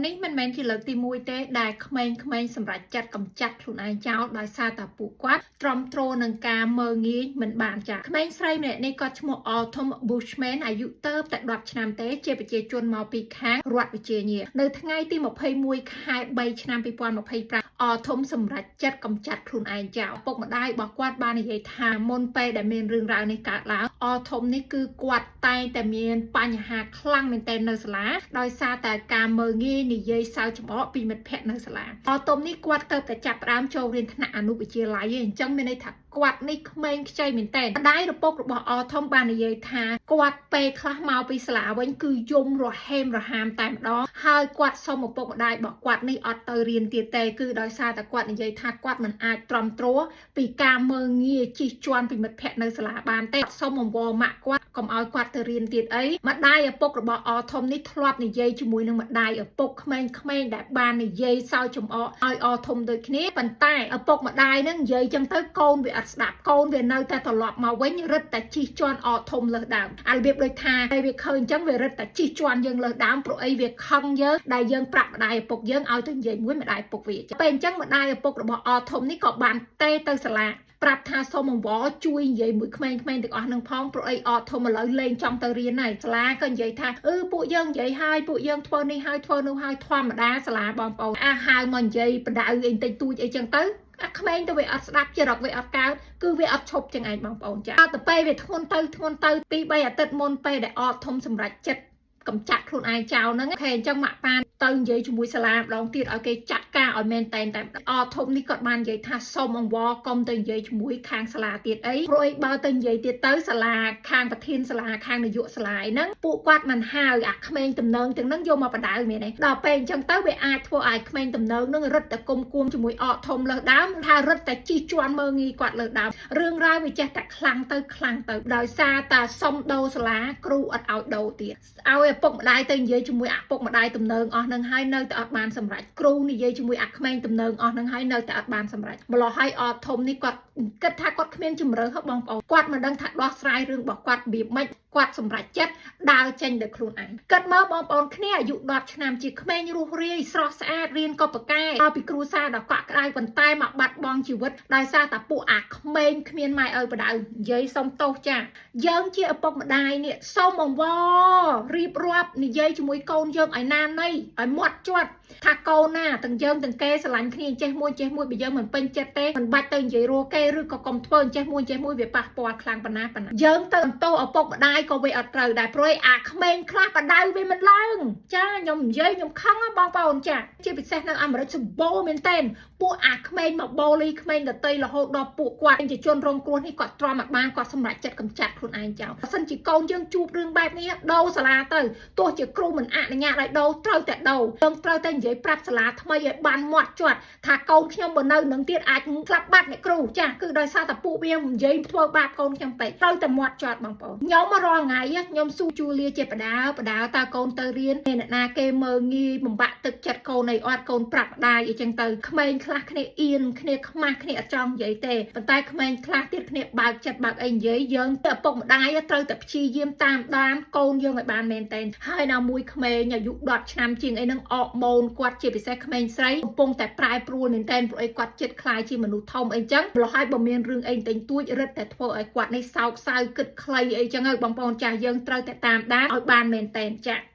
នេះមិនមែនជាលើកទី1ទេដែលក្មេងៗសម្រេចចិត្តកម្ចាត់ខ្លួនឯងចោលដោយសារតែពួកគាត់ទ្រាំទ្រនឹងការមើលងាយមិនបានចាក្មេងស្រីម្នាក់នេះគាត់ឈ្មោះ Autumn Bushman អាយុទៅតែ10ឆ្នាំទេជាប្រជាជនមកពីខាងរដ្ឋវិជាញានៅថ្ងៃទី21ខែ3ឆ្នាំ2025 Autumn សម្រេចចិត្តកម្ចាត់ខ្លួនឯងចោលឪពុកម្ដាយរបស់គាត់បាននិយាយថាមុនពេលដែលមានរឿងរ៉ាវនេះកើតឡើង Autumn នេះគឺគាត់តែងតែមានបញ្ហាខ្លាំងមែនទែននៅសាលាដោយសារតែការមើលងាយនិយាយសើចចំអកពីមិត្តភ័ក្តិនៅសាលា Autumn នេះគាត់ទៅតែចាប់ផ្ដើមចូលរៀនថ្នាក់អនុវិទ្យាល័យឯងអញ្ចឹងមានន័យថាគាត់នេះក្មេងខ្ចីមែនតើម្ដាយឪពុករបស់ Autumn បាននិយាយថាគាត់ពេលខ្លះមកពីសាលាវិញគឺយំរហេមរហាមតែម្ដងហើយគាត់សុំឪពុកម្ដាយរបស់គាត់នេះអត់ទៅរៀនទៀតទេគឺដោយសារតែគាត់និយាយថាគាត់មិនអាចទ្រាំទ្រពីការមើលងាយជិះជាន់ពីមិត្តភ័ក្តិនៅសាលាបានទេសុំអង្វរម៉ាក់គាត់កុំឲ្យគាត់ទៅរៀនទៀតអីម្ដាយឪពុករបស់ Autumn នេះធ្លាប់និយាយជាមួយនឹងម្ដាយឪពុកក្មេងៗដែលបាននិយាយសើចចំអកឲ្យ Autumn ដូចគ្នាប៉ុន្តែឪពុកម្ដាយនឹងនិយាយចឹងទៅកូនវាអត់ស្ដាប់កូនវានៅតែត្រឡប់មកវិញរឹតតែជិះជាន់ Autumn លើសដើមអារបៀបដូចថាពេលវាឃើញចឹងវារឹតតែជិះជាន់យើងលើសដើមព្រោះអីវាខឹងយើងដែលយើងប្រាប់ម្ដាយឪពុកយើងឲ្យទៅនិយាយមួយម្ដាយឪពុកវាពេលអញ្ចឹងម្ដាយឪពុករបស់ Autumn នេះក៏បានទេទៅសាលាប្រាប់ថាសូមអង្វរជួយនិយាយមួយក្មេងៗទាំងអស់នឹងផងព្រោះអី Autumn ឥឡូវលែងចង់ទៅរៀនហើយសាលាក៏និយាយថាអឺពួកយើងនិយាយហើយពួកយើងធ្វើនេះហើយធ្វើនោះហើយធម្មតាសាលាបងប្អូនអាហៅមកនិយាយបដៅអីបន្តិចតួចអីចឹងទៅអាក្មេងទៅវាអត់ស្ដាប់ចរិតវាអត់កើតគឺវាអត់ឈប់ចឹងឯងបងប្អូនចាដល់ទៅពេលវាធ្ងន់ទៅធ្ងន់ទៅ2 3អាទិត្យមុនពេលដែល Autumn សម្រេចចិត្តកម្ចាត់ខ្លួនឯងចោលហ្នឹង okay អញ្ចឹងម៉ាក់ប៉ាទៅនិយាយជាមួយសាលាម្ដងទៀតឲ្យគេចាត់ការឲ្យមែនតែនតែ Autumn នេះគាត់បាននិយាយថាសុំអង្វរកុំទៅនិយាយជាមួយខាងសាលាទៀតអីព្រោះអីបើទៅនិយាយទៀតទៅសាលាខាងប្រធានសាលាខាងនាយកសាលាអីហ្នឹងពួកគាត់មិនហៅអាក្មេងទំនងទាំងហ្នឹងយកមកបដៅមែនទេដល់ពេលអញ្ចឹងទៅវាអាចធ្វើឲ្យក្មេងទំនងហ្នឹងរឹតតែគុំគួមជាមួយ Autumn លើសដើមថារឹតតែជិះជាន់មើងងាយគាត់លើសដើមរឿងរ៉ាវវាចេះតែខ្លាំងទៅខ្លាំងទៅដោយសារតែសុំដូរសាលាគ្រូអត់ឲ្យដូរទៀតឲ្យឪពុកម្ដាយទៅនិយាយជាមួយឪពុកម្ដាយទំនើងអស់នឹងហើយនៅតែអត់បានសម្រេចគ្រូនិយាយជាមួយអាក្មេងទំនើងអស់នឹងហើយនៅតែអត់បានសម្រេចម្លោះហើយ Autumn នេះគាត់គិតថាគាត់គ្មានជំរឿហ៎បងប្អូនគាត់មិនដឹងថាដោះស្រាយរឿងរបស់គាត់របៀបម៉េចគាត់សម្រេចចិត្តដើរចេញដោយខ្លួនឯងគិតមើលបងប្អូនគ្នាអាយុ10ឆ្នាំជាក្មេងរស់រាយស្រស់ស្អាតរៀនក៏ពូកែមកពីគ្រួសារដ៏កក់ក្ដៅប៉ុន្តែមកបាត់បង់ជីវិតដោយសារតែពួកអាក្មេងគ្មានម៉ែឪបដៅនិយាយសុំទោសចាយើងជាឪពុកម្ដាយនេះសូមអង្វររៀបរាប់និយាយជាមួយកូនយើងឲ្យណាន័យឲ្យមាត់ជាត់ថាកូនណាទាំងយើងទាំងគេស្រឡាញ់គ្នាចេះមួយចេះមួយបើយើងមិនពេញចិត្តទេមិនបាច់ទៅនិយាយរੂគេឬក៏កុំធ្វើចេះមួយចេះមួយវាប៉ះពាល់ខ្លាំងប៉ុណ្ណាប៉ុណ្ណាយើងទៅបន្ទោសឪពុកម្ដាយក៏វាអត់ត្រូវដែរព្រោះអាក្មេងខ្លះបដៅវាមិនឡើងចាខ្ញុំនិយាយខ្ញុំខឹងបងប្អូនចាជាពិសេសនៅអាមេរិកសម្បូរមែនតែនពួកអាក្មេងមកបូលីក្មេងដតីរហូតដល់ពួកគាត់ជាជនរងគ្រោះនេះគាត់ទ្រាំអត់បានគាត់សម្រេចចិត្តកម្ចាត់ខ្លួនឯងចោលបើសិនជាកូនយើងជួបរឿងបែបនេះដូរសាលាទៅទោះជាគ្រូមិនអនុញ្ញាតឲ្យដូរត្រូវតែដូរយើងត្រូវតែនិយាយប្រាប់សាលាថ្មីឲ្យបានមាត់ជាត់ថាកូនខ្ញុំបើនៅនឹងទៀតអាចស្លាប់បាត់អ្នកគ្រូចាគឺដោយសារតែពួកវានិយាយធ្វើបាបកូនខ្ញុំពេកត្រូវតែមាត់ជាត់បងប្អូនខ្ញុំមករាល់ថ្ងៃខ្ញុំស៊ូជូលាជាបដាបដាតើកូនទៅរៀនមានអ្នកណាគេមើងងាយបំបាក់ទឹកចិត្តកូនអីអត់កូនប្រាប់ម្ដាយអីចឹងទៅក្មេងខ្លះគ្នាអៀនគ្នាខ្មាស់គ្នាអត់ចង់និយាយទេប៉ុន្តែក្មេងខ្លះទៀតគ្នាបើកចិត្តបើកអីនិយាយយើងទៅឪពុកម្ដាយត្រូវតែព្យាយាមតាមដានកូនយើងឲ្យបានមែនទែនហើយណាមួយក្មេងអាយុ10ឆ្នាំជាងអីហ្នឹងអកម៉ូនគាត់ជាពិសេសក្មេងស្រីកំពុងតែប្រែប្រួលមែនទែនព្រោះអីគាត់ចិត្តខ្លាយជាមនុស្សធំអីចឹងម្ល៉េះហើយបើមានរឿងអីបន្តិចតួចរឹតតែធ្វើឲ្យគាត់នេះសោកសៅគិតខ្លីអីចឹងហើយបងប្អូនចាស់យើងត្រូវតែតាមដានឲ្យបានមែនទែនចា៎។